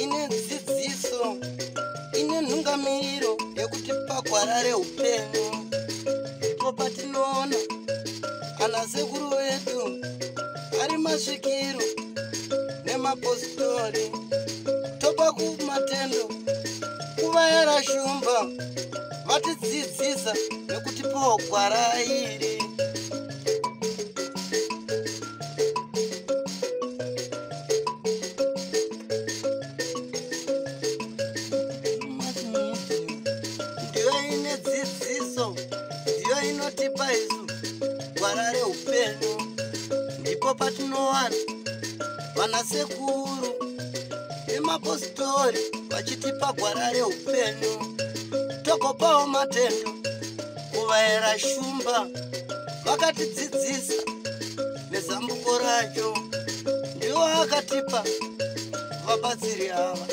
Ine dzidziso, ine nhungamiro yekutipa gwara reupenyu. Ndipo patinoona ana sekuru vedu ari masvikiro nemapositori, topa kumatendo kuvayera shumba vatidzidzisa nekutipawo gwara iri. Ndiyo ine dzidziso, ndiyo inotipa isu gwara reupenyu. Ndipo patinowana vana sekuru nemapositori vachitipa gwara reupenyu. Tokopawo matendo kuvayera shumba vakatidzidzisa nezambuko racho. Ndiwo akatipa vabatsiri ava,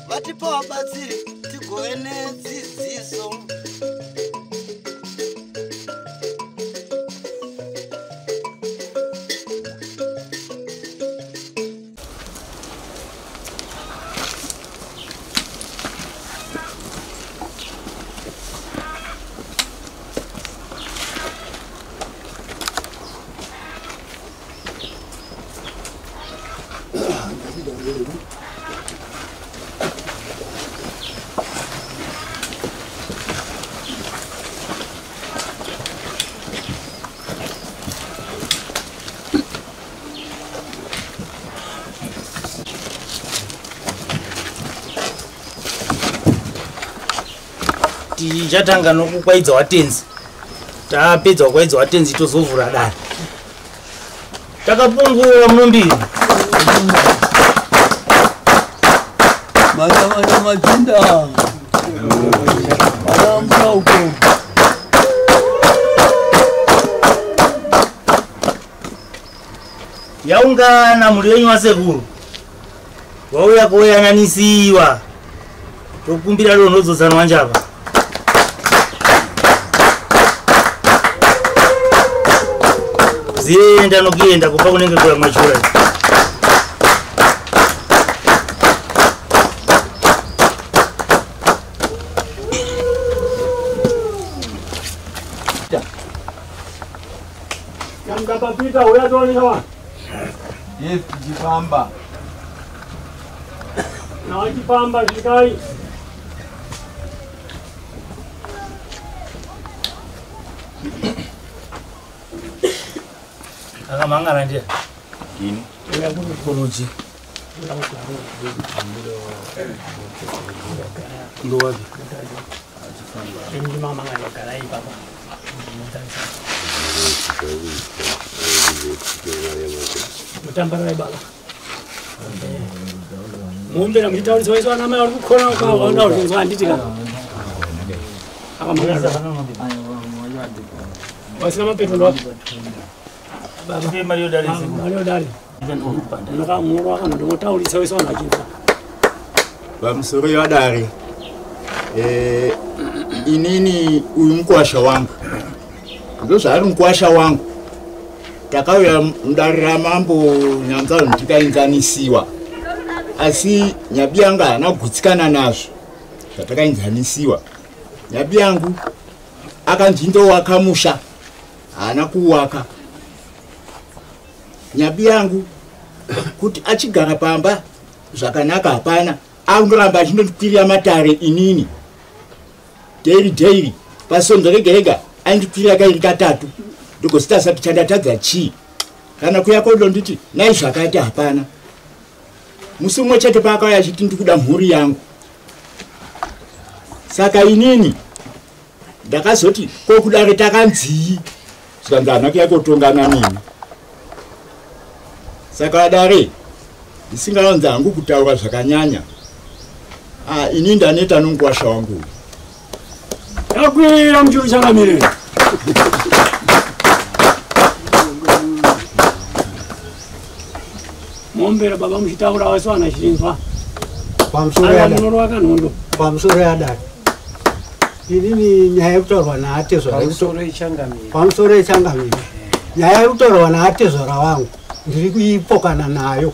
vatipa vabatsiri tigove nedzidziso. Tichatanga nokukwaidza watenzi. Tapedza kukwaidza watenzi tozovhura dare. Takapungura munombiri. Manya machinda. Ana uko. Yaungana mhuri yenyu wasekuru. Wauya koyananisiwa. Tokumbira donhodzosana njava. Zienda nokuenda kubva kunenge kura kumachura. Yamkapapita uya tuone wa. Yes, Chipamba. Na Chipamba shikai. Akamangana ndiye. Ini. Uya kuruji. Ndowapi? Ndi mama ngalo baba. Mutambara baba. Mumbera muchitaurisa wese vana mai vari kukona ukaona kuti handiti kana. Akamangana. Wasina mapeto ndowapi? Baba. Mario Dari. Mario Dari. Munotaurisa wese vanhu vachinzwa. Pamusoro yadare. Inini uyu mukwasha wangu. Ndozvaari mukwasha wangu. Takauya mudare ramambo Nyanzano tikaenzanisiwa. Asi nyabi yangu haana kugutsikana nazvo zvatakaenzanisiwa. Nyabi yangu akanzi ndowaka musha, haana kuwaka. Nyabi yangu kuti achigara pamba zvakanaka hapana, angoramba achindokwirira matare inini daily daily pasondo rega rega aindikwirira kairi katatu. Ndogosita sati chandatadza chii kana kuya kodo nditi nai zvakaita hapana. Musi umwe chete paakauya achiti ndikuda mhuri yangu. Saka inini ndakazoti kokudare takanzii, zvikanzi haana kuya kotongana nini. Saka dare ndisingawanzi hangu kutaura zvakanyanya. Ini ndaneta nomukwasha wangu. Yakwira muchuru chakamire. Mombera baba muchitaura wese vana chinzwa. Pamusoro yadare. Pamusoro yadare. Inini nyaya yekutaurwa naatezvara pamusoro yechangamire, nyaya yekutaurwa naatezvara wangu ndiri kuipokana nayo.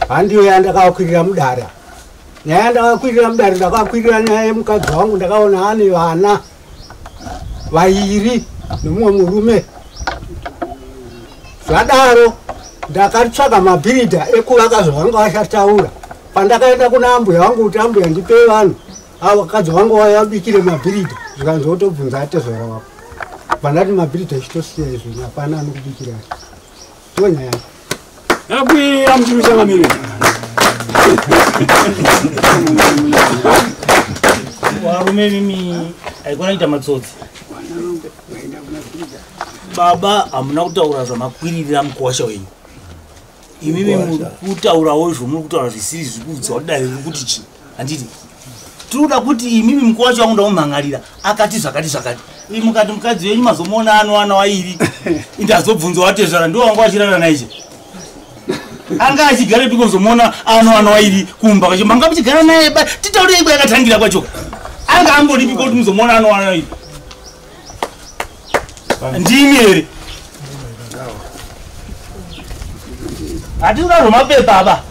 Handiyo yandakakwirira mudare. Nyaya yandakakwirira mudare, ndakakwirira nyaya yemukadzi wangu. Ndakaona ane vana vairi nemumwe murume. Zvadaro ndakatsvaga mabhiridha ekuvaka zvavanga vachataura. Pandakaenda kuna ambuya vangu kuti ambuya ndipei vanhu avo vakadzi vangu vabikire mabhiridha, zvikanzi wotobvunza atezvara wako. Pandati mabhiridha chitosiya izvoni, hapana anokubikira. Ndiyo nyaya. Yakwira muturu changamire. Varume mimi haikona kuita matsotsi. Baba hamuna kutaura zvamakwirira mukuwasha wenyu. Imimi muri kutaurawo zvomuri kutaura zvisiri zvikuudza kuti dare riri kuti chii. Handiti tiri kuda kuti imimi mukuwasha wangu ndamumhan'arira akati zvakati zvakati. Imi mukati mukadzi wenyu mazomuona anowana wairi. Indazobvunza watezvara ndiwo wanga wachirara naiche. Anga achigara piko zomuona anowana wairi kumba kwacho. Manga muchigara naye ba titaurei kwayakatangira kwacho. Anga ambori piko kuti muzomuona anowana wairi. Ndimi here? Hatiri mapepa aba.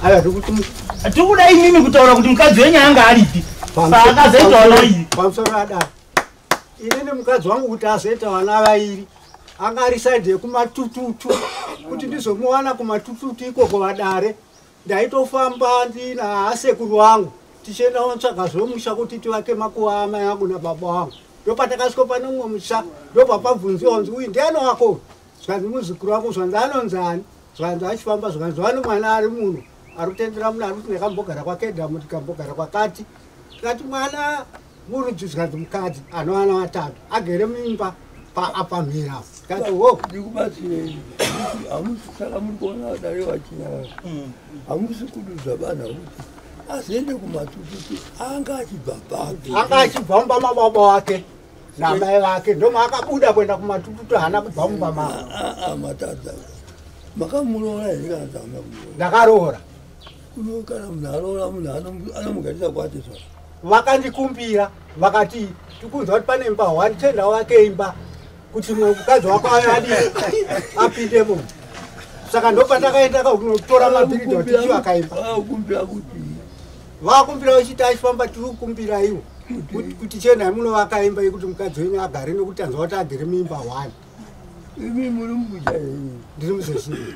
Tiri kuda imimi kutaura kuti mukadzi wenyu anga aripi. Paakazoita vana vairi. Pamusoro adaro. Inini mukadzi wangu kuti azoita vana vairi anga ari saidhi yekumatututu. Kuti ndizomuwana kumatututu ikoko vadare. Ndaitofamba ndina asekuru wangu tichienda kunotsvaga zvomusha kuti tivake makuva amai angu nababa wangu. Ndopatakasvika pane mumwe musha, ndopapabvunziwa kunzi uyu ndiani wako? Zvikanzi muzukuru wako. Zvikanzi anonzi ani? Zvikanzi achifamba. Zvikanzi vane mwana ari muno ari kutendera muno, ari kuti ndakambogara kwaKedhamu, ndikambogara kwakati. Tikati mwana murudzi. Zvikanzi mukadzi ano vana vatatu agere muimba pamhira. Tikati ho ndikubatsirei. Hamusi saka muri kuona dare vachinyarara. Hamusi kududza vana kuti azoende kumatututu anga achibva papi. Anga achibva mumba mababa wake namai vake, ndomaakabuda kuenda kumatututu, haana kubva mumba mavo. Matadza. Makamuroora here kana kuti hamuna kumuroora? Ndakaroora. Kuno kana munhu aroora munhu anomugarisa kwatezvara. Vakandikumbira vakati tikunzwa kuti pane imba 1 tenda wake imba kuti mukadzi wako adii apindemo. Saka ndopandakaenda kunotora mabhiridha kuti tichivaka imba. Vakumbira kuti vakumbira vachiti achifamba tiri kukumbira iwo kuti chenai munovaka imba yekuti mukadzi wenyu agare, nekuti anzwa kuti agere muimba 1. Imi muri mukuja henyu? Ndiri muzezii.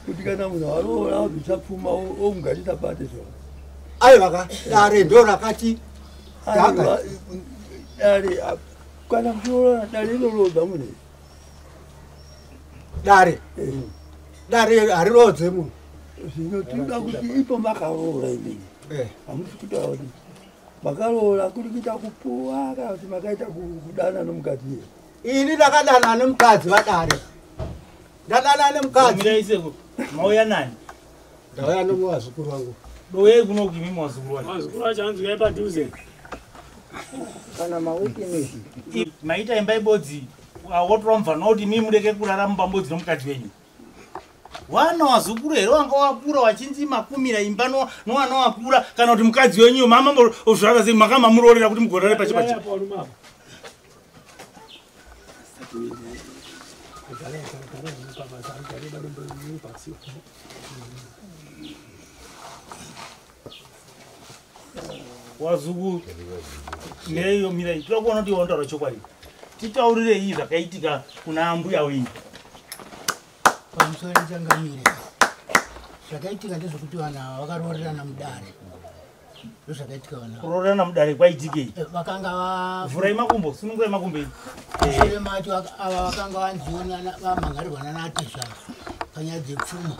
Kuti kana munhu aroora abvisa pfuma omugarisa patezvara. Aiwa dare ndo rakati dare kana kuroora dare rinoroodza munhu. Dare dare hariroodze munhu. Zvino tinoda kuti ipo makaroora imini. Hamusi kutaura kuti makaroora kuri kuita kupuwa kana kuti makaita kudana nomukadzi here? Ini ndakadana nemukadzi vadare. Ndadana nemukadzi. Mirai seko. Mauya nani? Ndauya nemuvazukuru vangu. Doyei kuno kimi mwazukuru wacho. Vazukuru vacho hanzi padhuze. Kana mawitness. Maita imba ibodzi wotora mubvana kuti imi mureke kurara mumba mbodzi nomukadzi wenyu. Wana wazukuru here wanga wakura wachinzi makumira imba nowana wakura kana kuti mukadzi wenyu mama zvaka sei makamamuroorera kuti mugorare pachi pachi. Wazukuru mirai mirai tinoda kuona kuti wanotaura chokwadi. Titaurirei zvakaitika kuna ambuya wenyu. Pamusoro changamire. Zvakaitika ndezvekuti vanhu ava vakaroorerana mudare. Ndozvakaitika vanhu ava. Kuroorerana mudare kwaitikei? Vakanga vhurai makumbo, sunungurai makumbo enyu. Mushure macho ava vakanga vanziona vamhangarirwa nanatezvara panyaya dzepfuma.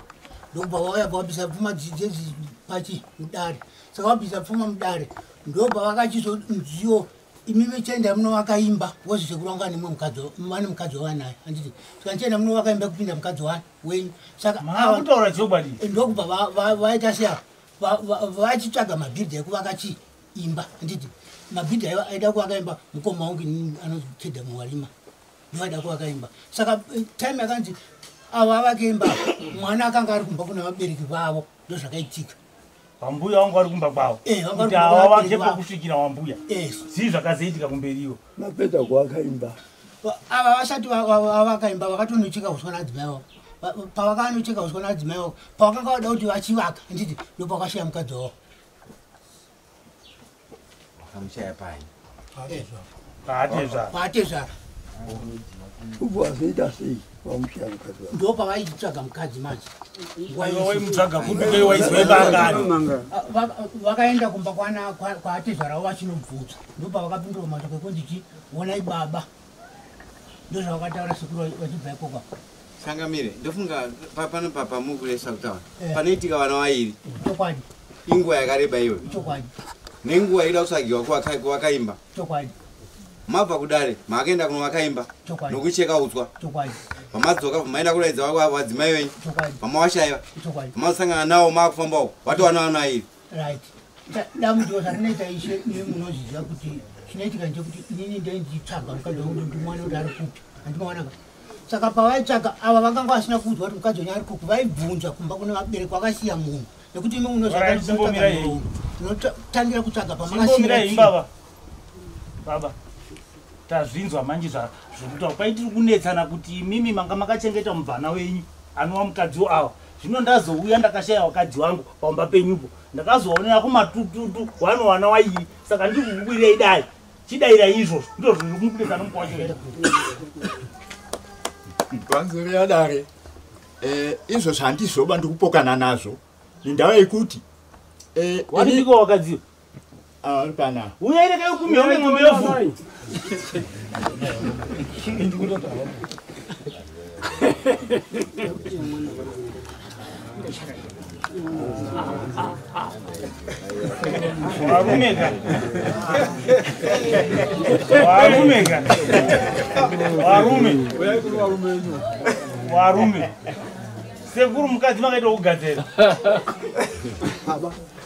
Ndokubva vauya vabvisa pfuma dzedzi pachi mudare. Saka vabvisa pfuma mudare ndobva vakachizonziwo imimi chienda munovaka imba because sekuru vangu vane mukadzi wavanaye handiti. Saka chienda munovaka imba kupinda mukadzi wenyu. Saka makutaura chokwadi. Ndokubva vaita sei vachitsvaga mabhiridha ekuvaka chi imba handiti. Mabhiridha aida kuvaka imba mukoma wangu anonzi Kedhamu Warima ndoaida kuvaka imba. Saka time yakanzi ava vavake imba mwana akanga ari kumba kuna vabereki vavo ndozvakaitika. Vambuya vangu vari kumba kwavo. Kuti ava vake pokusvikira wambuya. Zvii zvakazoitika kumberiwo? Mapedza kuakaimba. Ava vasati vakaimba vakatonocheka uswa nadzimai vavo. Pavakanocheka uswa nadzimai vavo, pavakanga vada kuti vachivaka, handiti ndopakashaya mukadzi wavo. Vakamushaya pai? Paatezvara. Paatezvara. Ubva wazoita sei wamushaya mukadzi wavo? Ndopavaitsvaga mukadzi manje. Waimutsvaga kupi kwe waizoibangani? Vakaenda kumba kwaatezvara vavo vachinobvunza. Ndopavakapindura mashoko ekunzi chi onai baba. Ndozvavakataura sekuru vachibva ikoko. Changamire, ndofunga pano pamukuresa kutaura. Panoitika vana vairi. Chokwadi. Inguva yakareba iyoyo. Chokwadi. Nenguva ida kutsvagiwa kuwakaimba. Chokwadi. Mabva kudare, makaenda kunovakaimba. Chokwadi. Nokucheka utswa. Chokwadi. Pamadzoka maenda kuraidza vadzimai venyu. Chokwadi. Pamawashaiva. Chokwadi. Pamazosangana navo makufamba uko, vatowana vana vairi. Right. Dambudziko zvarinoita ishe imi munozviziva kuti chinoitika ndechekuti inini ndenditsvaga mukadzi wangu kuti ndimwana kuti ari kupi. Handimaonaka. Saka pavaitsvaga ava vakanga vasina kuudzwa kuti mukadzi wenyu ari kupi, vaibvunza kumba kune vabereki vakasiya munhu. Nekuti imi munozotangira kutsvaga pamakasiya. Baba. Baba. Tazvinzwa manje zvokutaura kwaitiri kunetsana kuti imimi manga makachengeta mubvana wenyu anova mukadzi ava. Zvino ndazouya ndakashaya wakadzi wangu pamba penyupo. Ndakazoonera kumatututu wanowana wairi. Saka ndiri kukukwirei dai. Chidairai izvozvo. Ndizvo zviri kumukunetsana mukwasha wenyu. Panzoro yadare. Izvozvo handizoba ndikupokana nazvo. Nendava yekuti waripiko wakadziwa? Ari pana. Uya ireke ukumihonge ng'ombe yovhu. Warumeka. Warumeka. Warume. Warume. Sekuru mukadzi makaita kugadzira.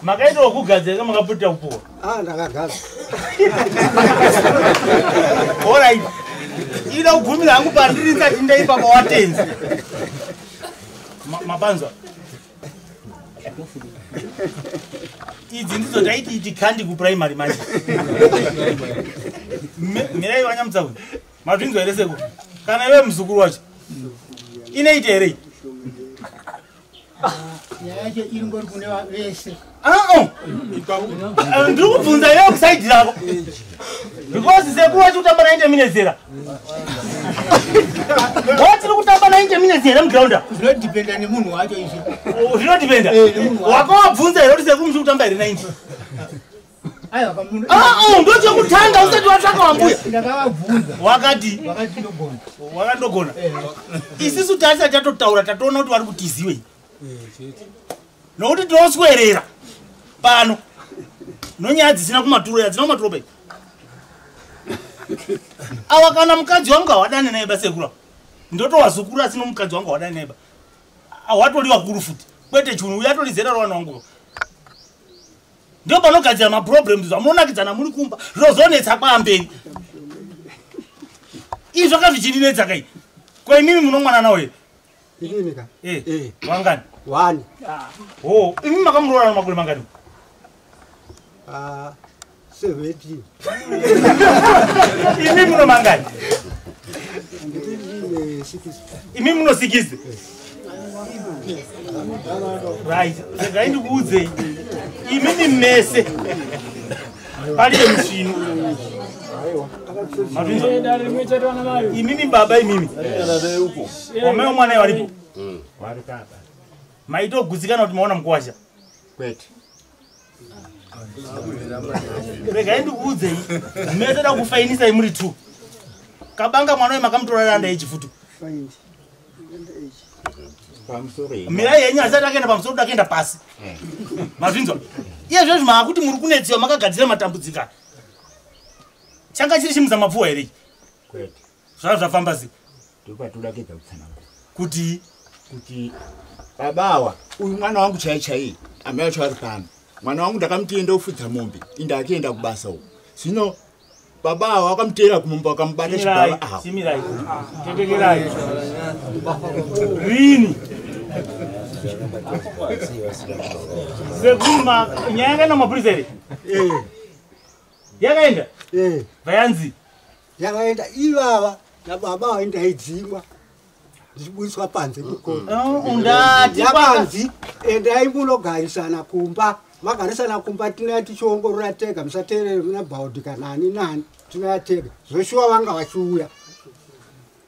Makaita kugadzira makaputira kupuwa. Ndakagaza. Alright. Ida kugumira hangu pandiri ndisati ndaipa pawatenzi. Mapanzwa. Idzi ndidzo taiti iti kandi kuprimary manje. Mirai vanyamutsawe. Mazvinzwa here sekuru? Kana iwe muzukuru wacho. Inoita here? Nyaya yacho iri ngori kune vese. Ndiri kubvunza iwe kusaidhi rako. Because sekuru wacho kutamba 90 minutes here. Watiri kutamba 90 minutes here muground? Zvinodhipenda nemunhu wacho izvi. Zvinodhipenda? Wakawabvunza here kuti sekuru muchiri kutamba here 90? Aiwa munhu. Ndochekutanga usati watsvaka wambuya. Ndakavabvunza. Wakati? Wakati ndogona. Wakandogona. Isisu tasati tatotaura tatoona kuti vari kutiziwe. Nokuti tinoswerera pano. Nonyaya dzisina kumaturo, hadzina kumaturo pai. Awa kana mukadzi wangu hawadani naye basekuru. Ndotowazukuru asi nomukadzi wangu hawadani naye ba. Watori wakuru futi. Kwete chunhu uya atori zera rawana wangu. Ndio panogadzira maproblems zvamunonakidzana muri kumba zvinozonetsa kwamberi. Izvi zvakazvichindinetsa kai. Ko imimi munomwana nawo here? Inini ka? Wangani? One. Oh, imimi makamuroora makore mangani? 17. Imi muno mangani? Ndine 60. Imi muno 60. Right. Regai ndikuudzei. Imimi mese. Pariye mushini. Imimi baba imimi. Wamai mwana waripo. Maitogutsikana kuti maona mukuwasha? Kwete. Regai ndikuudzei. Mese da kufainisai muri 2. Kabanga mwana uyu makamutora randa yechifutu. Mirai yenyu asati akaenda pamusoro kuti akaenda pasi. Mazvinzwa? Iye zvezvi maakuti muri kunetsiwa makagadzira matambudziko. Changa chiri chimudza mapfuwa here? Kwete. Zvava zvafamba sei? Ndopatoda kuedza kutsanangura. Kuti baba awa uyu mwana wangu chai chai amai acho ari pano. Mwana wangu ndakamuti ende ofudza mombe, inde akienda kubasa uko. Zvino baba awa vakamuteera kumombe vakamubata chibaba awa. Simirai. Tetekerai. Rini. Sekuru, nyaya yakaenda kumapurisa here? Yakaenda? Vayanzi yakaenda ivava nababa vaindaidzingwa ndichibudiswa panze Ndati yakanzi endai munogarisana kumba, magarisana kumba tinaya tichiongorora tega, musateerere muna bhaudhi kana ani nani, tinaya tega. Zvoshuwa vanga vachiuya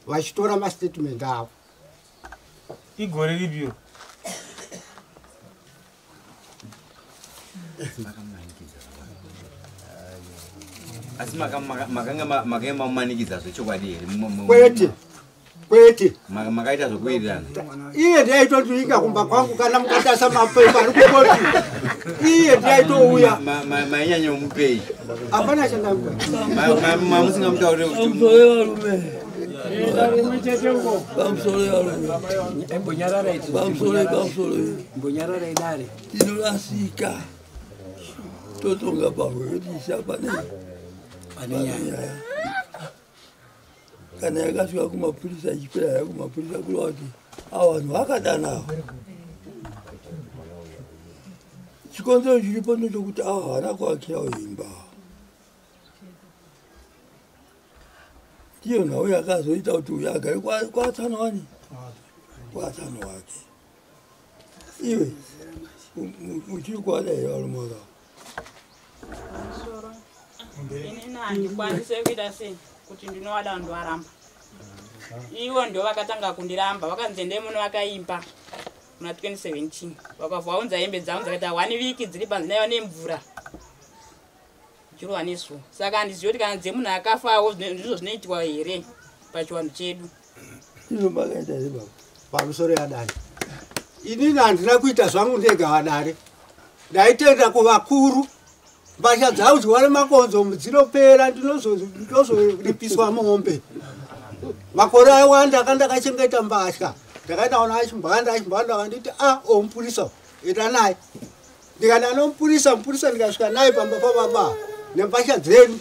vachitora mastatement avo. Igore ripiro? Asi makanga makaema mumanikidza zvechokwadi here? Kwete, kwete. Makaita zvokuwirirana? Iye ndiaitotiinga kumba kwangu, kana mukatarisa mapepa ari kukoti, iye ndiaitouya. Mainyanya mupei? Hapana chandampa. Mamusingamutaurire kuti Pamusoro varume, pamusoro varume, pamusoro, pamusoro. Mbonyararai dare. Tinorasika, totonga pamwe tiisa pane pane nyaya. Kana yakasvika kumapurisa, ichipera ya kumapurisa, kureva kuti ava vanhu vakadana. Chikonzero chiripo ndechokuti ava havana kuakirawo imba. Ndiyo nhau yakazoita kuti uyu agare kwatsano wani, kwatsano wake. Iwe uchiri kuada here varume vakavo? Pamusoro, inini handikwanise kuita sei kuti ndinovada, ndovaramba. Ivo ndo vakatanga kundiramba, vakanzi endei muno vakaimba muna 2017, vakabva vaunza hembe dzangu dzakaita one week dziri panze naiva nemvura ichirova nezuva. Saka handizivi kuti kana dzemunhu akafawo ndizvo zvinoitwa here pachivanhu chedu. Izvo makaita here, baba? Pamusoro yadare, inini handina kuita zvangu ndega vadare. Ndaitenda kuvakuru, mbatya dzaudzwa nemakonzo dzinopera, ndinozoripiswa mombe. Makore awanda akandakachengeta mbatya, ndakaenda ona achimbanda, achimbanda akanditi a o mupurisa, enda naye. Ndikaenda nomupurisa, mupurisa ndikasvika naye pamba pababa nembatya dzedu.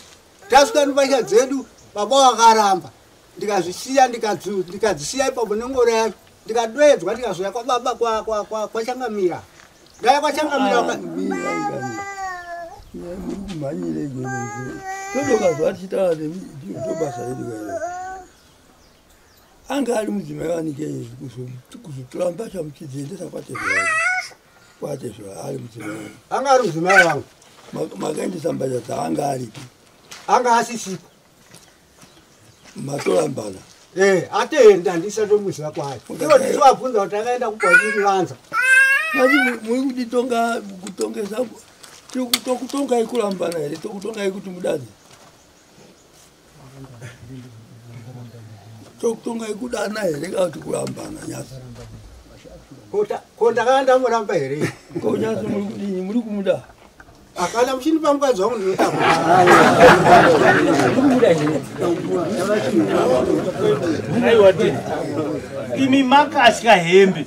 Tasvika nembatya dzedu, baba wakaramba, ndikazvisiya, ndikadzisiya ipapo nengoro yacho, ndikadwedzwa, ndikazouya kwababa kwachangamira. Ndaya kwachangamira. Muri kumhanyire igwene, totoka tichitaura nemi, ndobasa redu kairo. Anga ari mudzimai wanike kuzotora mbatya muchidziendesa kwatezvara, kwatezvara ari mudzimai? Anga ari mudzimai wangu. Makaendesa mbatya dzaanga aripi? Anga asisipo. Matorambana? Atenda, ndisatomuziva kwayo. Ivo tichivabvunza kuti akaenda kubwachirivanza. Mati muri kutitonga, kutongesa, tokutongai kurambana here? Tokutongai kuti mudane? Tokutongai kudana here kana kuti kurambana, nyasi? Ko ndakanga ndamuramba here? Ko nyasi, muri kudini? Muri kumuda? Akana muchinipa mukadzi wangu, ndinoita. Aiwa, te imi makatya hembe,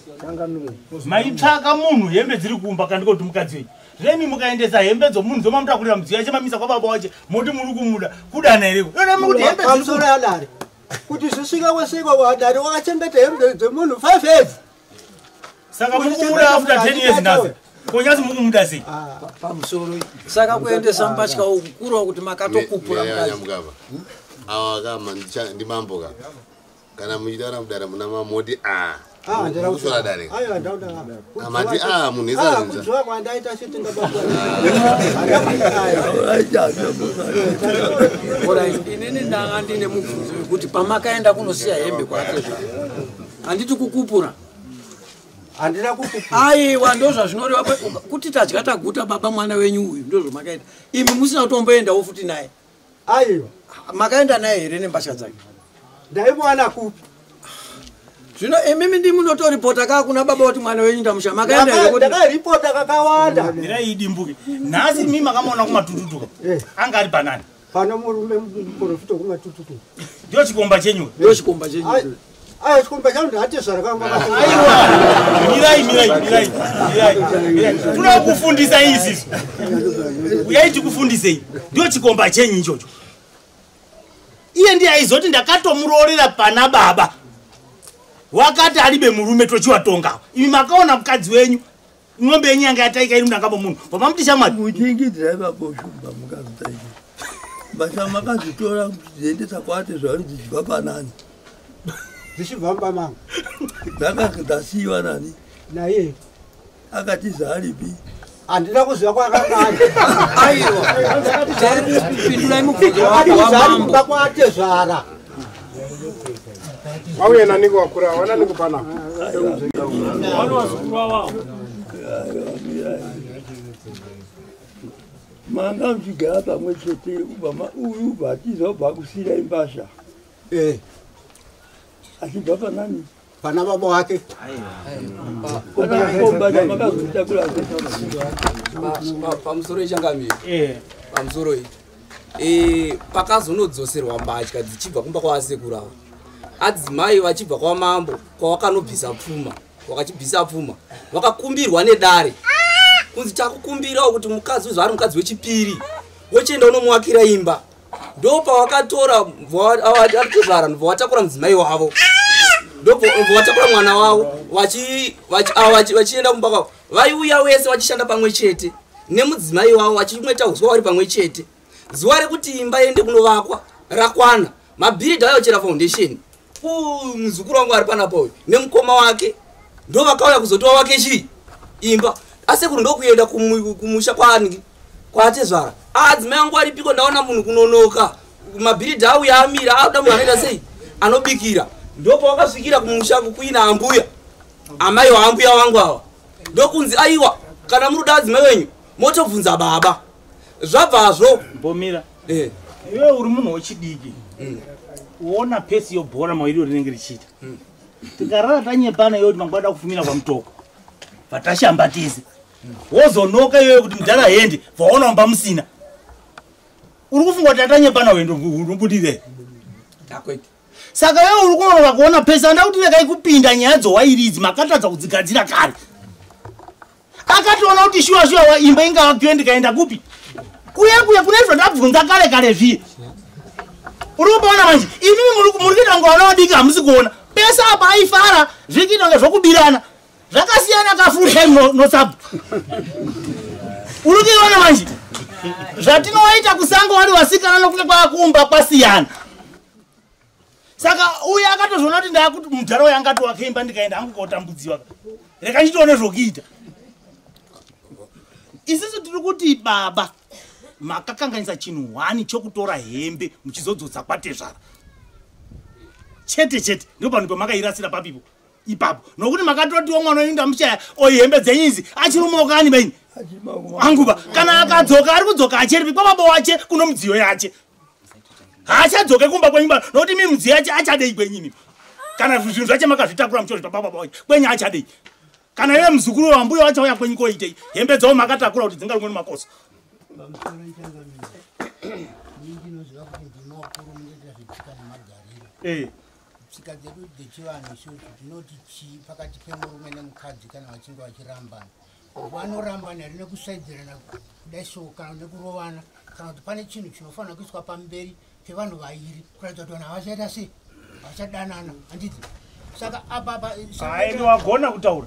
maitsvaka munhu, hembe dziri kumba kandiko kuti mukadzi wenyu. Zvino imi mukaendesa hembe dzomunhu dzomamutakurira mudziyo achemamisa kwababa wache, moti muri kumuda, kudana hereko? Iyona kuti hembe dziri Pamusoro yadare, kuti zvisvika kwesvika wadare, wakachengeta hembe dzemunhu 5 years. Saka muri kumuda after 10 years nhasi? Konyasi mukumuda sei? Pamusoro, saka kuendesa mbatya uku kureva kuti makatokupura mukadzi? Nyamukava awa kama ndimambo ka, kana muchitaura mudare muna mamoti a kusora dare. Aiwa, ndauda. Amati a munhu esazinza. Kudzwa kwandaita chete ndabatwa. Alright, inini ndanga ndine mubvunzo wekuti pamakaenda kunosiya hembe kwatezvara, handiti kukupura? Handina kukupura. Aiwa, ndo zvazvinoreva kuti tadya taguta baba, mwana wenyu uyu. Ndo zvamakaita imi musina kutomboendawo futi naye? Aiwa. Makaenda naye here nembatya dzake? Ndaimuwana kupi? Zvino imimi ndimunotoripota kaa kuna baba kuti mwana wenyu ndamusha, makaenda here kuti Ndakaripota kakawanda. Mirai idimbuke. Nhasi mi makamuona kumatututuka, anga ari panani? Pano murume muprofita kumatututu. Ndiyo chikomba chenyu? Ndo chikomba chenyu? Aiwa, chikomba changu ndatezvara kanga. Aiwa, mirai, mirai, mirai, mirai, mirai. Toda kufundisa izvizvi, uyai tikufundisei. Ndiyo chikomba chenyu ichocho? Iye ndiye aizoti ndakatomuroorera pana baba. Wakati alibe murume tochiwatonga. Imi makaona mukadzi wenyu ng'ombe yenyu yanga yataika iri munangabo munhu. Vamamuti shamwari. Muchingidzira ipapo shumba mukazitaika. Basa makazitora muchidziendesa kwate zvauri dzichibva panani. Dzichibva mumba mangu. Dzakadzasiyiwa nani? Naye. Akatiza aripi? Handina kuziva kwaakanga ari. Aiwa. Pindulai mubvunzo wamambo. Kumba kwatezvara. Vauye naniko wakura, wananiko panapa. Wano wazukuru wavo. Manga muchigara pamwe chete uyu ubva atiza ubva akusiyira imbasha. Achibva panani? Pana baba wake. Pamusoro ichangamire. Pamusoro iyi. Pakazonodzoserwa mbatya dzichibva kumba kwavasekuru ava. Adzimai vachibva kwamambo kwawakanobvisa pfuma. Wakachibvisa pfuma. Vakakumbirwa nedare. Kunzi takukumbirawo kuti mukadzi uyu zvaari mukadzi wechipiri. Wochienda unomuakira imba. Ndopawakatora atezvara ndobva watakura mudzimai wavo. Ndobva watakura mwana wavo vachienda kumba kwavo. Vaiuya wese vachishanda pamwe chete nemudzimai wavo vachimweta uswa vari pamwe chete. Zuva rekuti imba iende kunovakwa rakwana. Mabhiridha ayochera foundation. Muzukuru wangu ari panapa uyu nemukoma wake ndo vakauya kuzotora wake chii imba. Asekuru ndokuenda kumusha kwaani kwaatezvara. Adzimai angu aripiko ndaona munhu kunonoka. Mabhiridha auya amira akuda munhu anoita sei anobikira. Ndopawakasvikira kumusha kuina ambuya. Amai waambuya wangu ava. Ndokunzi aiwa kana muri kuda adzimai wenyu motobvunza baba. Zvabvazvo. Mbomira. Iwe uri munhu wechidiki. Uona pesi yobhora mairiro rinenge richiita. Tikarara tanyepana iwe kuti mangwana kufumira kwamutoko. Vatashamba tese. Wozonoka iwe kuti mudhara hendi vaona mumba musina. Uri kufunga kuti atanyepana wendo unobudirei? Takwete. Saka iwe uri kunonoka kuona pesi anda kuti regai kupinda nyaya dzowairi idzi makatadza kudzigadzira kare. Akatoona kuti shuwa shuwa imba ingavakiwe ndikaenda kupi? Kuya kuya kune zvandabvunza kare kare zviye. Uri kuona manje imimi muri kuita kunge vana vadiki hamusi kuona. Pese apa aifara zviri kuita kunge zvokubirana. Zvakasiyana ka full time no sub. Uri kuiona manje? Zvatinowaita kusango wari vasikana nokuti kwakumba kwasiyana. Saka uyu akatozviona kuti ndakuti mudhara uyu angati wakaimba ndikaenda hangu kotambudziwa. Reka ndichione zvokuita. Isusu tiri kuti baba makakanganisa chinhu hwani chokutora hembe muchizodzodza kwatezvara. Chete chete ndipo pamakairasira papipo ipapo. Nokuti makatotiwo mwana wenyu ndamushaya oyi hembe dzenyu idzi achiri mumaoko ani baini? Anguba kana akadzoka ari kudzoka acheripi kwababa wache kuno mudziyo yache. Haachadzoke kumba kwenyu ba nokuti mimi mudziyo yache achadei kwenyu imi. Kana zvinhu zvache makazvitakura muchozvipa baba wache kwenyu achadei. Kana iwe muzukuru wambuya wacho auya kwenyu koitei hembe dzavo makatakura kuti dzingarumwe nemakoso. Tsika dzedu dzechivanhu isusu dzinoti chii pakati pemurume nemukadzi kana vachinge vachirambana. Vanorambana here nekusaidzirana kudai so kana nekurovana kana kuti pane chinhu chinofanira kuiswa pamberi pevanhu vairi kuratidza kuti vanhu havachaita sei vachadanana handiti. Saka apa aende wagona kutaura.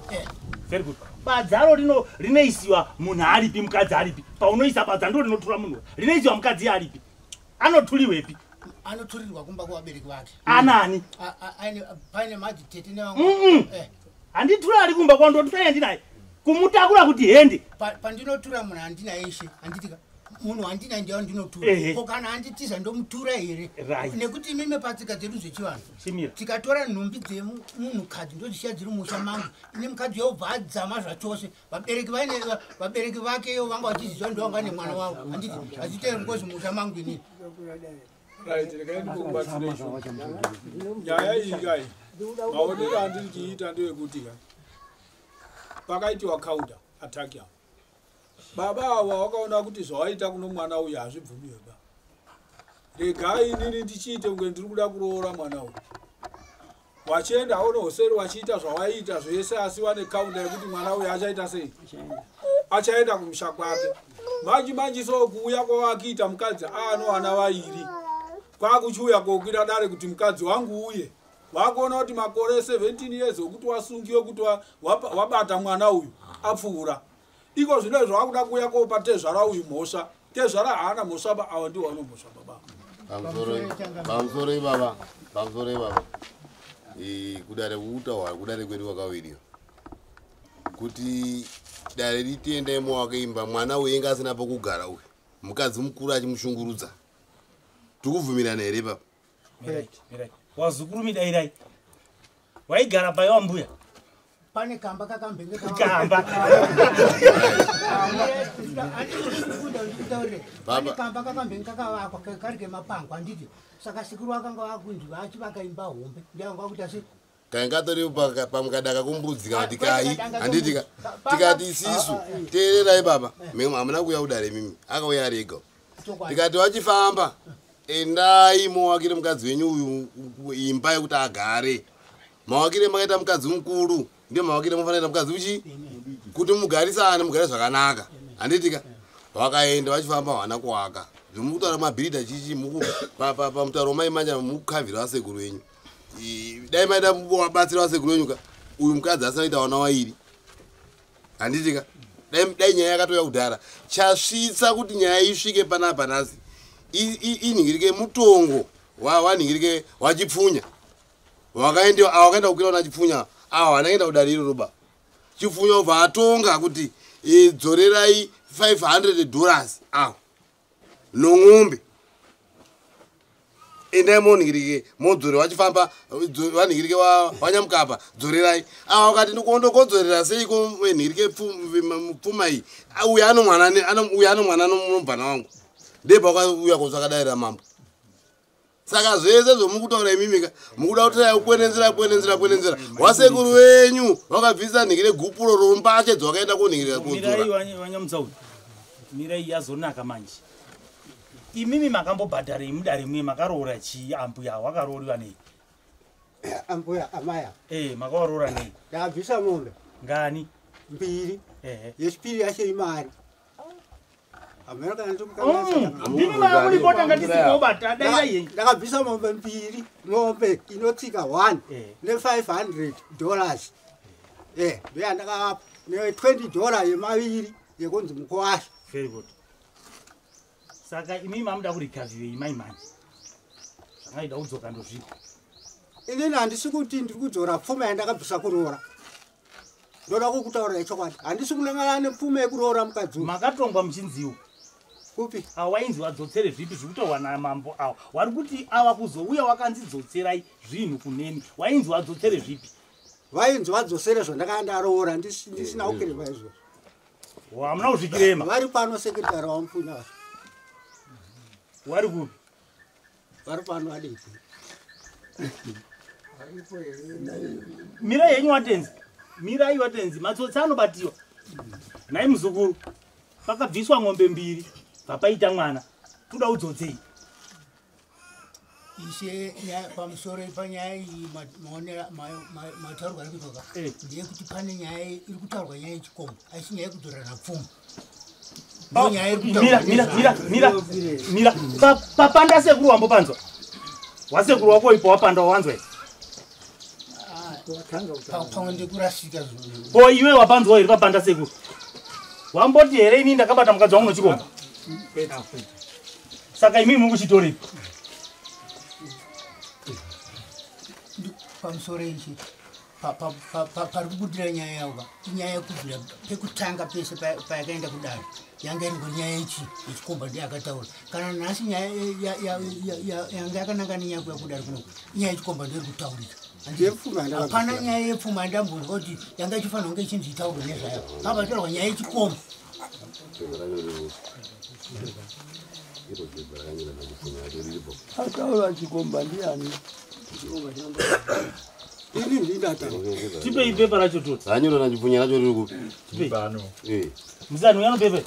Very good. Badzaro rino rinoisiwa munhu aripi mukadzi aripi. Paunoisa badza ndo rinotura munhu. Rinoisiwa mukadzi aripi. Anotuliwepi? Anoturirwa kumba kwavabereki vake. Anani? Paine madzitete nevamwe. Handitura ari kumba kwandotura yandinaye. Kumutakura kuti hende. Pandinotura munhu handina ishe handitika. Munhu handina ndiye ndinotura. Ko kana handitiza ndomutura here? Nekuti imimi patsika dzedu dzechivanhu. Tikatora nhumbi dzemunhukadzi ndodzisiya dziri musha mangu. Ine mukadzi yobva adzama zvachose. Vabereki vake yo vanga vachiziva ndo vanga nemwana wavo. Handiti hazvitere ngozi musha mangu inini. Right, regai ndikubatsire izvo. Nyaya iyi kai. Maonero andiri kuita ndeyekuti kai. Pakaitiwa counter attack yavo. Baba ava vakaona kuti zvawaita kuno mwana uyu hazvibvumiwe ba. Regai inini ndichiite kunge ndiri kuda kuroora mwana uyu. Wachienda unohoseri wachiita zvawaiita zvese asi wane counter yekuti mwana uyu achaita sei? Achaenda kumusha kwake. Manji manji so kuuya kwavakiita mukadzi ano vana vairi. Kwakuchiuya kokwira dare kuti mukadzi wangu uye. Vakuona kuti makore 17 years okuti wasungiwe kuti wabata mwana uyu apfuura. Iko zvino izvo vakuda kuuya kopa tezvara uyu mhosva. Tezvara haana mhosva ba, ava ndiwo vano mhosva baba. Pamusoro ibaba, pamusoro ibaba. Kudare kutaura kudare kwedu kwakawiriwa. Kuti dare ritende mowake imba mwana uyu inga asina pokugara uyu. Mukadzi mukuru achimushungurudza. Tikubvumirana here baba? Mirai, mirai. Wazukuru midairai. Waigara pai wambuya? Pane kamba kakambenge Kamba. Pane kamba kakambenge kakavakwa kari kemapango handiti. Saka sekuru vakanga vakunzi vachivaka imba hombe. Ndiyo vanga vakuita sei? Kainga tori pamukadaka kumbudzi kana kuti kai handiti tikati isisu teererai baba. Mimi hamuna kuuya kudare mimi. Akauya ari ega. Tikati vachifamba endai mowakire mukadzi wenyu uyu imba yekuti agare. Mawakire makaita mukadzi mukuru ndiyo mawakire munofanira kuita mukadzi uchi kuti mugarisane mugare zvakanaka. Handitika vakaenda vachifamba havana kuwaka. Zvimukutaura mabhiridha chichi muku pamutauro mai manja mukukavhira vasekuru venyu. Dai maida wabatsira vasekuru venyu ka uyu mukadzi asina kuita vana vairi. Handitika dai nyaya yakatouya kudhara. Chasvitsa kuti nyaya isvike panapa nhasi inhingirike mutongo wanhingirike wachipfunya. Wakaenda kukwira una chipfunya awa anaenda kudare iroro ba. Chipfunya ubva atonga kuti dzorerai $500 awo nong'ombe. Endai monhingirike modzore vachifamba vanhingirike wanyamukapa dzorerai. Awa wakati ndikodzorera seiko nhingirike pfuma iyi. Uyu ano mwana uyu ano mwana nomubvana wangu. Ndebva wakauya kotsvaka dare ramambo. Saka zvese zvomukutaura imimi mukuda kuti kwenenzera. Wasekuru wenyu wakabvisa nhingire gupuro rombache dzwakaenda konhingirira kodzora. Mirai wanyamutsauri. Mirai yazonaka manje. Imimi makambobhadharei mudare mwe makaroora chii ambuya wakarooriwa nei? Ambuya amaya. Makaroora nei? Ndakabvisa mombe. Ngani? Mbiri. Yechipiri yacho imari. Ndakabvisa mombe mbiri, mombe inotsika 1 ne $500. Ndoyandakavapa ne $20 yemaviri yekunzi mukwasha. Very good. Saka imi mamuda kurikavhirei mai manje? Zvangaida kudzoka ndozvipi? Inini handisi kuti ndiri kudzora pfuma yandakabvisa kuroora. Ndoda kukutaurira chokwadi. Handisi kunangana nepfuma yekuroora mukadzi uyu. Makatongwa muchinziwo. Kupi? Awainzi vadzotsere zvipi zvikutorwa namambo awa. Wari kuti awa kuzouya wakanzi dzotserai zvinhu kuneni. Wainzi vadzotsere zvipi? Vainzi vadzosere zvandakanga ndaroora ndisina kukirema izvozvo. Hamuna kuzvikirema. Vari pano sekretari wamupfunya vacho. Wari kupi? Vari pano vadiki. Mirai henyu watenzi. Mirai watenzi matsotsi anobatiwa. Nhai muzukuru. Pakabviswa ng'ombe mbiri papaita mwana. Toda udzotsei. Ishe pamusoro panyaya iyi maonera mataurwa ari kuitwa ndeyekuti pane nyaya iri kutaurwa nyaya yechikomba asi nyaya yekudzorerana pfuma. Mira. Papanda sekuru wambopanzwa. Wasekuru wako ipo wapanda wawanzwa here? Pamwe ndikurasika zvinhu. Ko iwe wapanzwa here papanda sekuru? Wamboti here ini ndakabata mukadzi wangu nechikomba? Saka imi muri kuchitoripi? Pamusoro ichi pari kubudira nyaya yavo inyaya yekubvira pekutanga pese payakaenda kudare yanga iri nyaya yechikomba ndiye akataura. Kana nhasi nyaya yanga yakananga nenyaya yekuuya kudare kuno inyaya yechikomba ndiyo iri kutaurika. Hapana nyaya yepfuma yandambonzwa kuti yanga ichifanira kunge ichinzi itaurwe nezvayo. Pabataurwa nyaya yechikomba. Ataura chikomba ndiani? Ini ndindatanga. Tipei pepa racho toti. Ranyora nachipfunya racho riri kupi? Tipei. Muzani uya nopepa.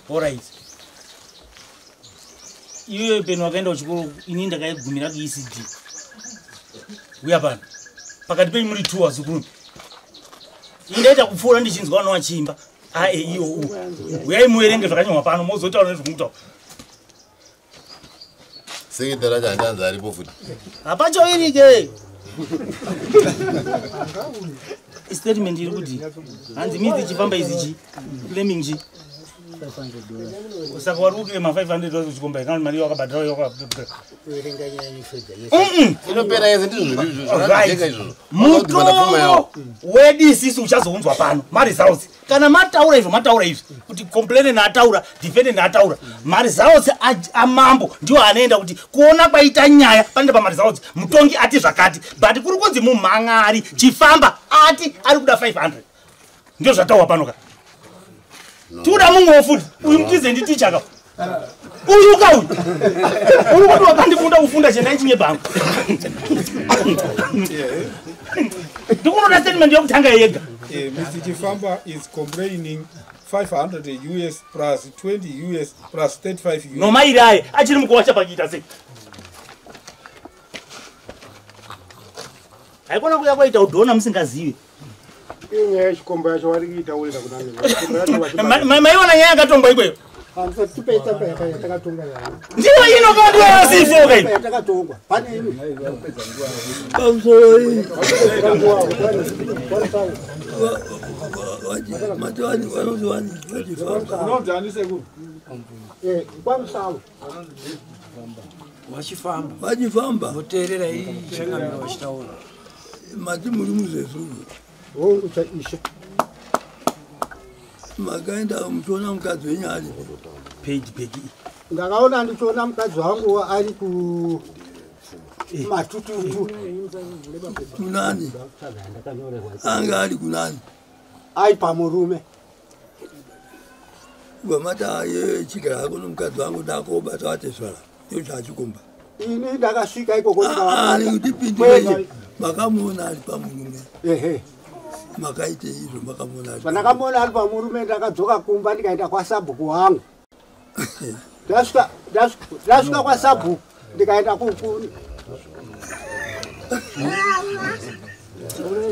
Alright. Iwe peno wakaenda kuchikoro ini ndakaigumira kuECD. Uya pano. Pakati penyu muri 2 vazukuru. Indaita kupfuura ndichinzwa vana vachiimba. A e i o u. Uyai muerenge zvakanyorwa pano mozotaura nezvomutaura. Sekretari racho handanzi aripo futi. Hapachoirike. Statement iri kuti hanzi midzi ichifamba izi chi claiming chi. Saka wari kuclaima $500 uchikomba kana mari wakabhadhara wakabhadhara. Inopera yese ndizvo zvakajeka izvozvo. Mutongo wedu isisu uchazounzwa pano maresults. Kana mataura izvo mataura izvi kuti complainant ataura, defendant ataura, maresults amambo ndiwo anoenda kuti kuona kwaita nyaya panoenda pamaresults. Mutongi ati zvakati, but kuri kunzi mumhan'ari chifamba ati ari kuda 500. Ndizvo zvataurwa pano ka. Tikuda mumwewo futi uyu mutize nditicha ka. Uyu ka uyu. Uri kuti wakandifunda kufunda chendai chinyebhangu. Ndikunoda statement yokutanga yega. Mr. Chifamba is complaining 500 US plus 20 US plus 35 US. Nomairi aye achiri mukuwasha pakuita sei? Haikona kuya kwaita udhona musingazivi. Inyaya yechikomba yacho vari kuitaurira kuna Maiona nyaya yakatongwa ikweyo. Ndiyo ino kandiwa sifo kai. Takatongwa. Pane imi. Pamusoro iyi. Matiwani vanonzi wani vachifamba. Unonzi ani sekuru? Kwamusawo. Vachifamba. Vachifamba. Voteerera iyi changamire vachitaura. Mati muri muzezuru. Hongu chaishe. Makaenda muchiona mukadzi wenyu ari page page. Ndakaona ndichiona mukadzi wangu ari ku matututu. Kunani? Anga ari kunani? Ai pamurume. Vamata aye chigara hako nomukadzi wangu ndakobata atezvara. Ndozvachikomba. Ini ndakasvika ikoko ndikavabata. Ndipindure. Makamuona ari pamurume. Ehe. Makaite izvo makamuona ari. Pandakamuona ari pamurume ndakadzoka kumba ndikaenda kwasabhuku wangu. Ndasvika kwasabhuku ndikaenda ku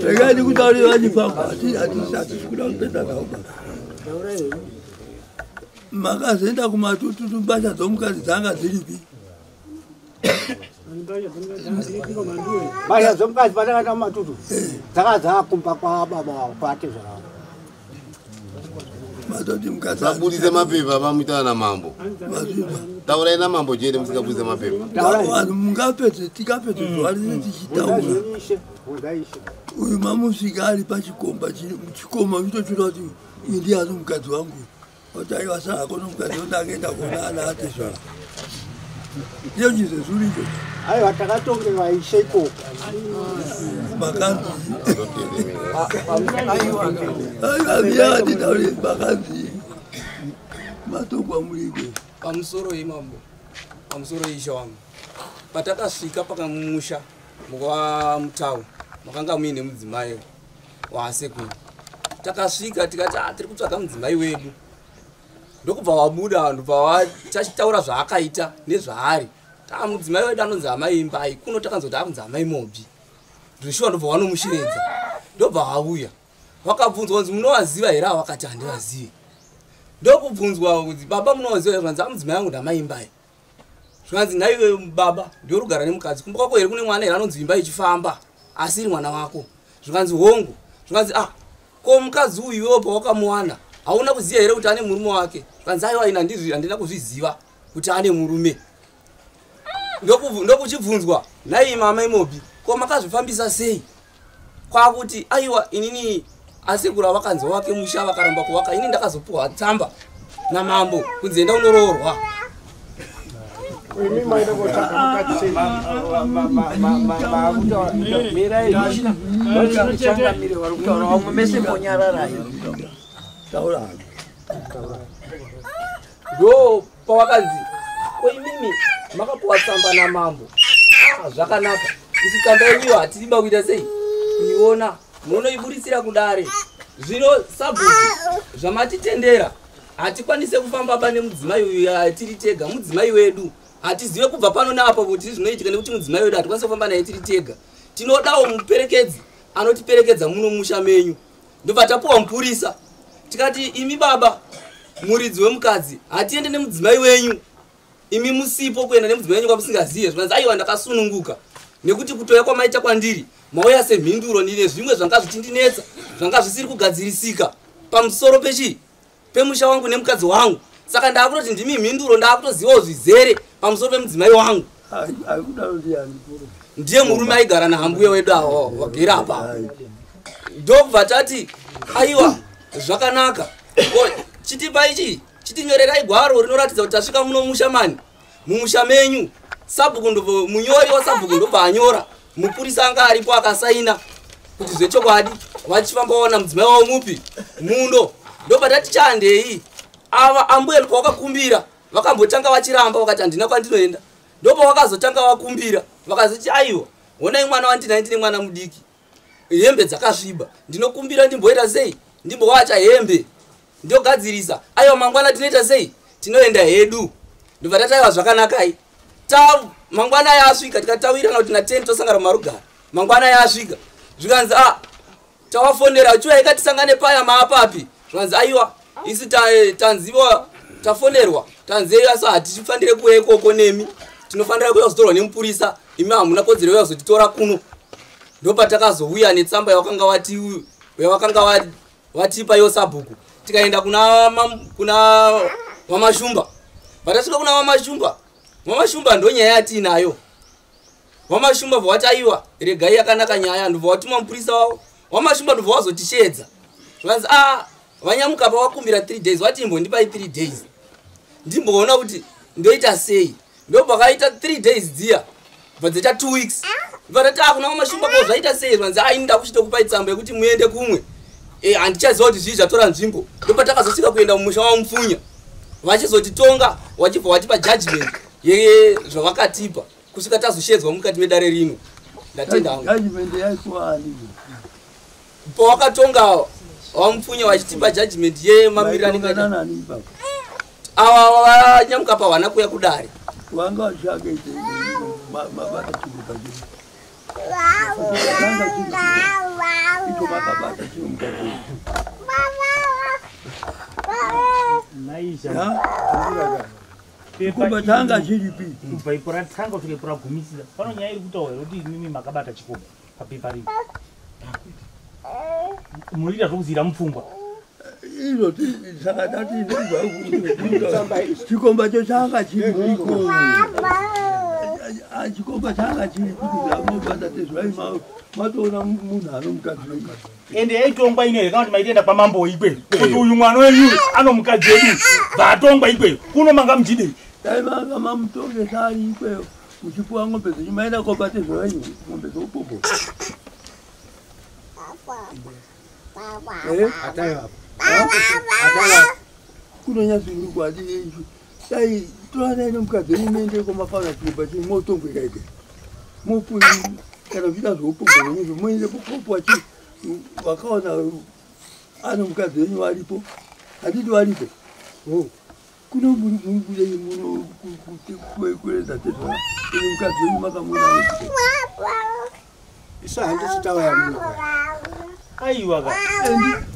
Regai ndikutaurire vachifamba hatisi kuda kupedza navo baba. Makazoenda kumatututu mbasha dzomukadzi dzanga dziripi? Mbasha dzomukadzi pandakaenda kumatutu dzanga dzakumba kwababa kwatezvara. Matoti mukadzi Sabudise mapepa vamuitana namambo. Taurai namambo chete musingabudise mapepa. Vanhu mungapedze tikapedze zuva rese tichitaura. Uyu mamusvika ari pachikomba chikoma chitochura kuti uyu ndiye ano mukadzi wangu. Kuti aiwa saka nomukadzi wangu akaenda kuona ana atezvara. Ndiyo chizezuru icho. Aiwa takatongerwa ishe ikoko. Makanzi. Aiwa mira atitaure makanzi. Matongwa muri ikweyo. Pamusoro imambo. Pamusoro ishe wangu. Patakasvika pakamusha mukwa Mutau makanga muine mudzimai waasekuru. Takasvika tikati tiri kutsvaga mudzimai wedu. Ndokubva wabuda vanhu tachitaura zvaakaita nezvaari. Mudzimai wedu anonzi amai Imbai, kuno takanzoti akunzi amai Mobi. Zvishuwa ndobva wanomushiredza. Ndobva wauya. Vakabvunzwa kunzi munovaziva here ava? Vakati handivazivi. Ndokubvunzwa kunzi baba munovaziva here? Zvanzi mudzimai wangu ndamai Imbai. Zvanzi naiwe baba ndiwe rugara nemukadzi. Kumba kwako here kune mwana here anonzi Imbai ichifamba asiri mwana wako? Zvikanzi hongu. Zvikanzi ko mukadzi uyu iwewe pawakamuwana hauna kuziva here kuti ane murume wake? Zvikanzi aiwa ini handina kuzviziva kuti ane murume. Ndokuchibvunzwa nai mama Imobi ko makazvifambisa sei? Kwakuti aiwa inini asekuru vakanzi wake musha vakaramba kuvaka, ini ndakazopuwa tsamba namambo kunzi enda unoroorwa. Imi maida kotsvaga mukadzi sei? Mirai changamire vari kutaura vamwe mese mbonyararai. Taura. Ndo pavakanzi ko imimi makapuwa tsamba namambo. Zvakanaka. Isu tsamba yenyu hatidi kuita sei? Kuiona munoiburitsira kudare. Zvino sabhuku zvamatitendera hatikwanise kufamba pane mudzimai uyu tiri tega. Mudzimai wedu hatizive kubva pano neapo kuti zvinoitika nekuti mudzimai wedu hatikwanise kufamba naye tiri tega. Tinodawo muperekedzi anotiperekedza muno musha menyu. Ndobva tapuwa mupurisa. Tikati imi baba muridzi wemukadzi, hatiende nemudzimai wenyu imi musipo, kuenda nemudzimai wenyu kwamusingaziye. Zvikanzi aiwa, ndakasununguka nekuti kutoya kwamaita kwandiri mauya semhinduro, ndine zvimwe zvanga zvichindinetsa zvanga zvisiri kugadzirisika pamusoro pechi pemusha wangu nemukadzi wangu. Saka ndaakutoti ndimi mhinduro, ndaakutozivawo zvizere pamusoro pemudzimai wangu. Ndiye murume aigara nahambuya wedu awa wagere apa. Ndobva tati aiwa zvakanaka, chitipa ichi, chitinyorerai gwaro rinoratidza kuti tasvika muno musha mani mumusha menyu. Sabhuku ndobva, munyori wasabhuku ndobva anyora, mupurisa anga aripo akasaina kuti zvechokwadi vachifamba waona mudzimai wavo mupi muno. Ndobva tati chandei ava ambuya pawakakumbira vakambotanga vachiramba, vakati handina kwandinoenda. Ndopa vakazotanga vakumbira, vakazoti aiwa honai mwana wandinaye, ndine mwana mudiki, hembe dzakasviba, ndinokumbira ndimboita sei, ndimbowacha hembe ndogadzirisa. Aiwa mangwana tinoita sei, tinoenda hedu. Ndobva tati aiwa zvakanakai. Mangwana yasvika tikatawirana kuti na10 tosangana mumarugare. Mangwana yasvika zvikanzi a tawafonera chiuya ikatisangane paya maapapi. Zvikanzi aiwa isi tanziwa tafonerwa tanzi asi hatichifanire kuuya ikoko nemi, tinofanira kuuya kuzotorwa nemupurisa, imi hamuna kodzero yekuuya kuzotitora kuno. Ndopatakazouya netsamba yavakanga vatipa yo sabhuku, tikaenda kuna Vamashumba. Patasvika kuna Vamashumba, Vamashumba ndonyaya yatiinayo. Vamashumba bva aiwa regai yakanaka nyaya, ndobva watuma mupurisa wavo. Vamashumba ndobva wazotishedza, zvikanzi a vanyamuka pavakumbira 3 days, vati imbondipai 3 days ndimboona kuti ndoita sei. Ndobva kaita 3 days dziya bva dzaita 2 weeks. Ndobva tati akuna Vamashumba ko zvaita sei? Zvikanzi a ini ndakuchitokupai tsamba yekuti muende kumwe, handichaziva kuti zvii zvatora nzvimbo. Ndobva takazosvika kuenda mumusha waMupfunya, vachizotitonga vachibva vatipa judgment yezvavakatipa kusvika tazoshedzwa mukati medare rino. Ndatenda hangu. Pawakatonga vaMupfunya vachitipa judgment yemamiriro ava vanyamuka pavana kuya kudare. Chikomba changa chiripi? Kubva ipo ratanga kusvika ipo ragumisira. Pano nyaya iri kutaura kuti imimi makabata chikomba papepa rino. Munoita zvokuzira mupfungwa. Izvo saka tati chikomba cho changa chiripiko? Chikomba changa chiripi kuti mobata tezvai matoona munhu anomukadzi wenyu. Ende yaitongwa ine kana kuti maitenda kwamambo ikweyo kuti uyu mwana wenyu anomukadzi wedu bvatongwa ikweyo kuno manga muchidei. Dai manga mamutongesa ari ikweyo muchipuwa ng'ombe dzenyu maenda kobata zvenyu ng'ombe dzoupopo. Kunonyatsirikwa dai toranai nemukadzi wenyu muende kwamakaona chikomba chenyu motongweka ikweyo mopuwa kana muchiita zvoupopo zvenyuzvo muende kupopo achi wakaona ano mukadzi wenyu varipo handiti varipo kuno muno kuenda tezvana ine mukadzi wenyu makamuona isu handisi tauya muno. Aiwa ka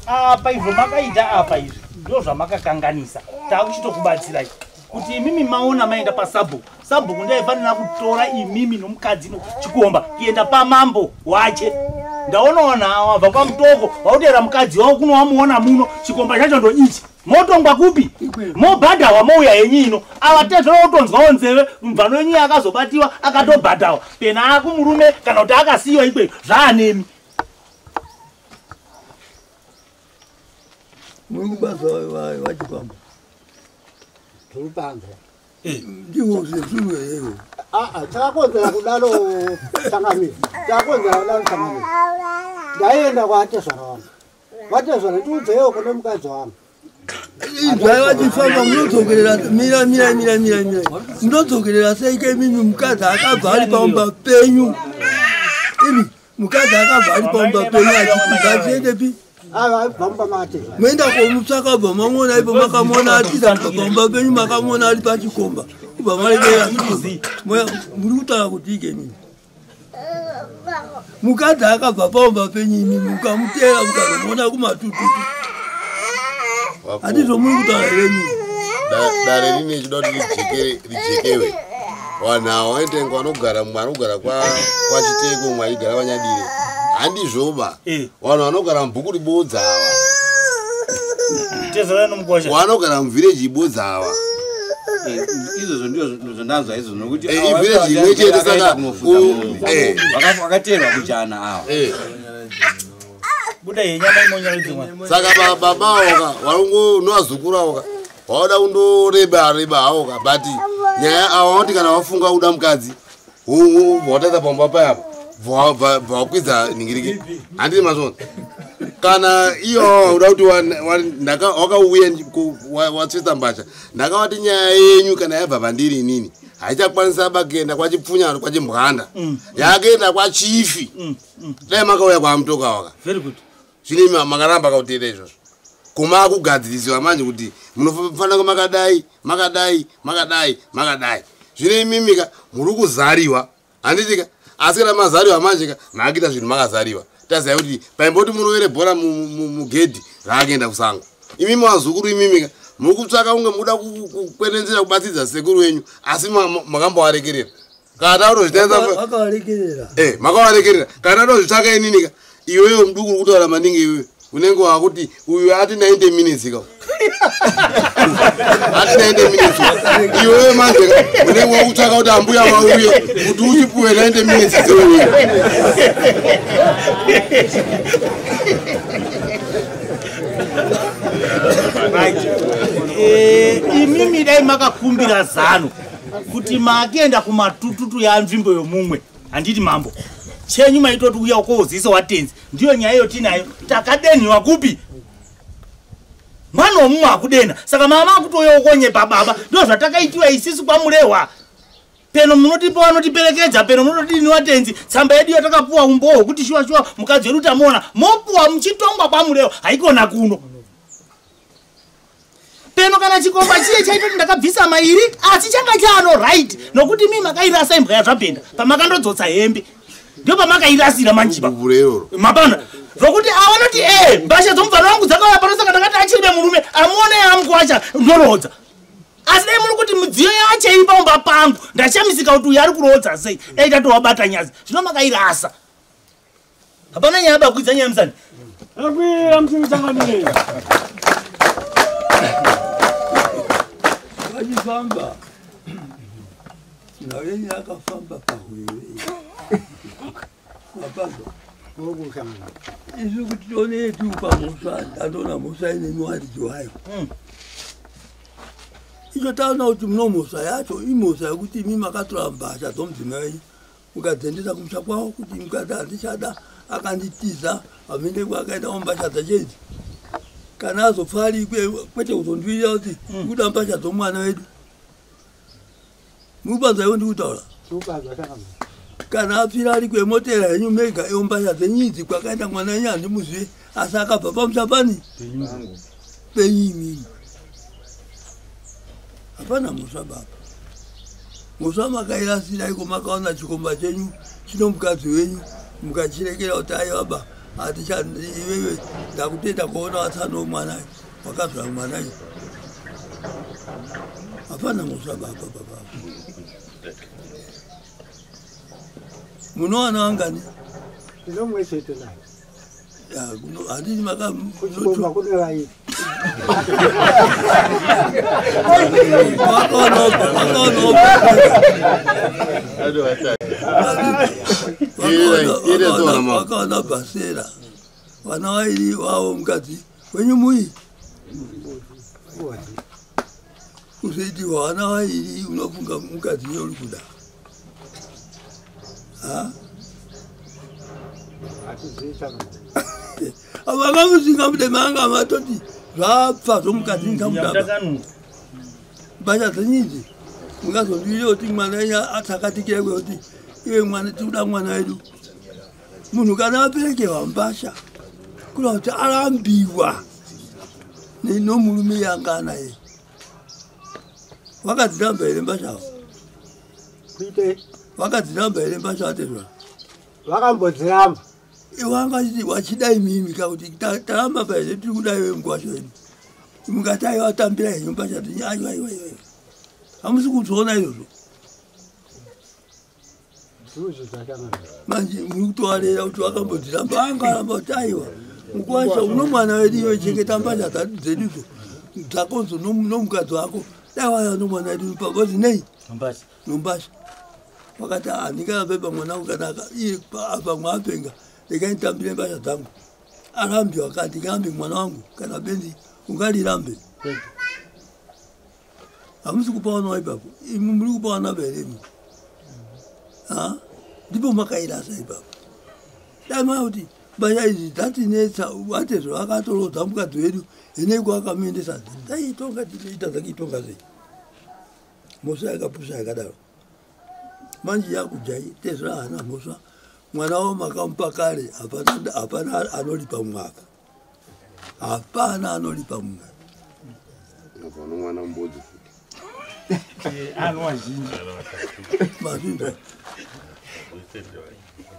apa izvo makaita apa izvi ndo zvamakakanganisa. Takuchitokubatsirai kuti imimi maona maenda pasabhuku. Sabhuku ndiye aifanira kutora imimi nomukadzi chikomba kuenda pamambo wache. Ndaonaona wabva kwamutoko wautera mukadzi wako kuno wamuona muno chikomba chacho ndo ichi. Motongwa kupi? Mobhadhawa mouya yenyu ino. Ava tezvera utonzwawo nzeve mubvano wenyu akazobatiwa akatobhadhawa. Pena akumurume kana kuti akasiyiwa ikweyo zvaanemi. Muri kubasa vachikwamba. Turi panze. Ndiwo zvezuru heyo. Takakonzera kudaro changamire. Takakonzera kudaro changamire. Ndaienda kwatezvara wangu. Vatezvara ndiudzewo kune mukadzi wangu. Izvai vachifamba munodzokerera mira mira mira mira mira. Munodzokerera sei ke mimi mukadzi akabva ari pamba penyu. Imi mukadzi akabva ari pamba penyu achiti ngatiendepi? Moenda komutsvaka bva mamuona ipo makamuona atiza pamba penyu makamuona ari pachikomba. Kubva maregera muri kutaura kuti ike mimi. Mukadzi akabva paumba penyu imi mukamutera mukazomuona kumatututu. Handizvo muri kutaura here imi? Dare rine chida kuti rijekewe. Vanhu ava vaitenga vanogara mumwe anogara kwaChiteko mumwe achigara kwaNyadire. Handizvoba. Vanhu vanogara mubhuku ribodza ava. Vanogara muvhireji ibodza ava. Izvozvo ndizvo zvandanzwa izvozvo nokuti ivhireji imwe chete saka vakateerwa kujana ava. Buda yenyama imonyaraidze mwana. Saka baba avoka varongonovazukuru avoka vauda kundoreba reba avoka but nyaya ava vanoti kana vafunga kuda mukadzi wataita pamba payapa bvawakwidza ningiriki handiti mazvona kana iyo uda kuti wakauya watsveta mbatya ndakavati nyaya yenyu kana yabva pandiri inini haichakwanisa bakuenda kwaChipfunyano kwaChimbwanda yakaenda kwaChifi dai makauya kwaMutoka waka zvino makaramba kauteera izvozvo kuma kugadzirisiwa manje kuti munofanira makadai makadai makadai makadai zvino imimika muri kuzariwa handitika asi kana mazariwa manje ka maakuita zvinhu makazariwa taziva kuti paimboti murovere bhora mugedhi raakaenda kusango imimi vazukuru imimika muri kutsvaka kunge muda kukwenenzera kubatsidza sekuru wenyu asi makambovarekerera kana tautozvitaisa makavarekerera kana tautozvitsvaka ininika iwewe muduku uri kutaura maningi iwewe unenge wakuti uyu ati 90 minutes ka ati 90 minutes iwewe manje unenge wakutsvaka kuti ambuya vauye kuti uchipuwe 90 minutes dzeuye Imimi dai makakumbira zano kuti makuenda kumatututu yanzvimbo yomumwe handiti mambo chenyu maitoti uya ukouzisa watenzi ndiyo nyaya yotinayo takadenhiwa kupi mwana womumwe akudena saka mama akutouya ukonyepa baba ndo zvatakaitiwa isisu kwaMurehwa peno munotipa vanotiperekedza peno munotodini watenzi tsamba yedu yatakapuwa umboho kuti shuwa shuwa mukadzi wedu tamuona mopuwa muchitongwa kwaMurehwa haikona kuno peno kana chikomba chiye chaitoti ndakabvisa mairi asi changa chaano right nokuti mii makairasa imbwa yazvabhenda pamakandodzotsa hembe ndio pamakairasira manjiba mapana zvokuti avanoti mbasha dzomubvana wangu dzakauya pano saka ndakati achiribe murume amuone amukuwacha ndoroodza asi dai muri kuti midziyo yacho ipamba pangu ndashamisika kuti uyu ari kuroodza sei dai tatowabata nyazi zvino makairasa hapana nyaya bakwidza nyaya musani akwira musinguchangamire vachifamba navenye akafamba pahwere mapazwa isu kuti tione yetu pamhosva ndandoona mhosva ine muwaridzi wayo icho taona kuti muno mhosva yacho imhosva yekuti imi makatora mbasha dzomudzimai wenyu mukadzendesa kumusha kwavo kuti mukadzi handichada akanditiza hamene kwakaenda mumbasha dzachedzi kana azopfari kwete kuzondwirira kuti kuda mbasha dzomwana wedu mukubanza iwo ndikutaura kana apfira ari kwemotera henyu mega iwo mbasha dzenyu idzi kwakaenda mwana wenyu handimuzive asi akabva pamusha pani penyu imimi hapana mhosva baba mhosva makairasira iko makaona chikomba chenyu chino mukadzi wenyu mukachirekera kuti aiwa ba iwewe ndakutenda kuona watsano mwana wakazvara mwana hapana mhosva baba baba munowana wangani ndinomwe chete naye handiti makakuchikomba kune vairi wakaona bhasera vana vairi vavo mukadzi wenyu mui kuzoitiwa vana vairi unofunga mukadzi uri kuda vakamusinga mudemanga matoti zvapfa zvomukadzi nichamudaba mbasha dzenyidzi mungazondivire kuti mwana wenyu atsakatikire kwekuti iwe mwana tikuda mwana wedu munhu kana aperekewa mbasha kuna kuti arambiwa nomurume yanga anaye wakadziramba here mbasha wakadziramba here mbasha atezva Vakambodziramba. Iwanga wachida imimi kakuti taramba paizve tiri kuda iwe mukwasha wedu. Mukati aiwa tambira henyu mbatya dzenyu, aiwa aiwa aiwa. Hamusi kuzviona izvozvo. Manje muri kutovarera kuti vakambodziramba, angaramba kuti aiwa mukwasha uno mwana wedu iwe chengeta mbatya dzedudzo dzakonzo nomukadzi wako, dai waya nomwana wedu pakozi nei nombasha. Vakati handingarambe pamwana wangu kana iye apa mwapenga, regai nditambire mbatya dzangu. Arambiwa akati ndingarambe mwana wangu kana benzi ungarirambe. Hamusi kupawana ipapo, imi muri kupawana here? Ndipo makairasa ipapo. Dai makuti mbatya idzi dzatinetsa, atezvo akatorodza mukadzi wedu heneko akamuendesa, daitonga tinoita dzakitonga sei? Mhosva yakapusha yakadaro. Manje yakujai tezvo haana mhosva, mwana wavo makamupa kare, hapana anolipa mwaka, hapana anolipa mwaka. Hapana mwana mbudzi futi. Mazvinzwa.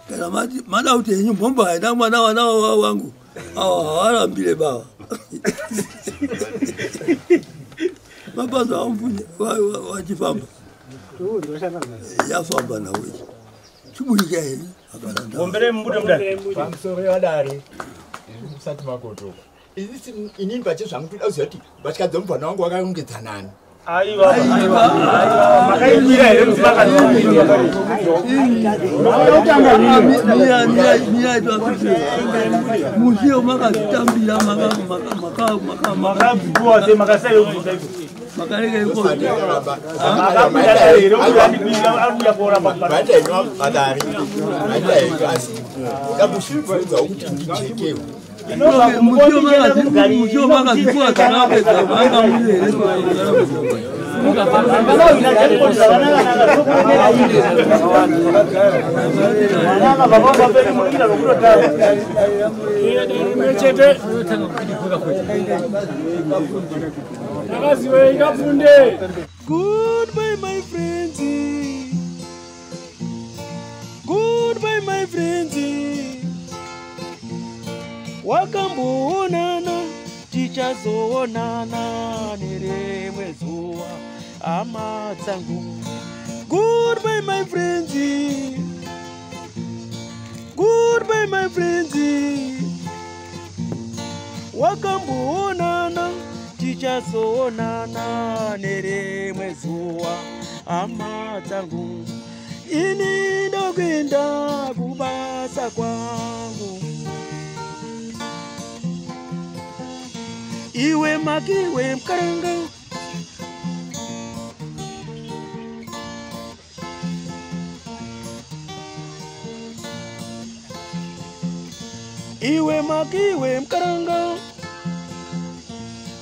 Kana mada kuti henyu mhombo haina mwana wana wangu awa havarambire baba. Mapazo amupunye wachifamba. Yafamba nawe. Chiburika henyu hapana ndau. Gombere mubude mudare. Pamusoro yadare musati makotoka. Inini pache zvangu toda kuziva kuti mbatya dzemubvana wangu wakarongedza nani. Aiwa, aiwa, makaimira here kuti Musiyo makazvitambira makabvuwa sei makasai kubvisa izvo. Makarega ikoko. Makabuda here kuti andikwira ari kuuya kuoramba. Maita henyu madare, maita henyu asi ndambozvibvunza kuti ndijekewo. Musiyo makazvipuwa dzakapedza manga muri here? Goodbye, my friends. Goodbye, my friends. Wakamboonana, tichazoonana nerimwe zuva, hama dzangu. Goodbye, my friends. Goodbye, my friends. Wakamboonana, tichazoonana nerimwe zuva, hama dzangu. Ini ndokuenda kubasa kwangu. Iwe makiwe mkaranga. Iwe makiwe mkaranga.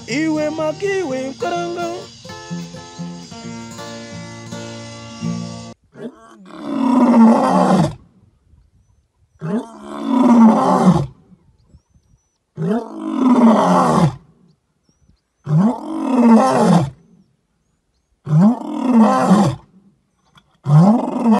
Iwe makiwe mkaranga.